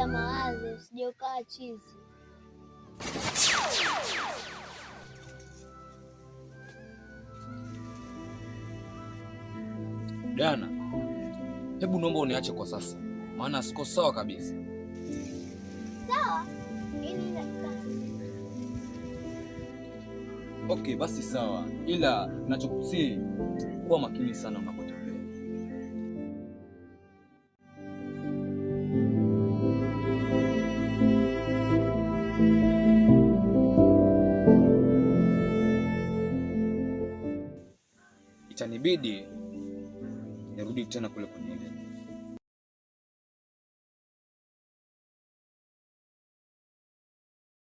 ya mawazo, usije ukawa chizi. Dana, hebu naomba uniache kwa sasa, maana siko sawa kabisa. Sawa, ili dakika. Okay, basi sawa, ila nachokusihi kuwa makini sana unapotembea. Itanibidi nirudi tena kule kwenye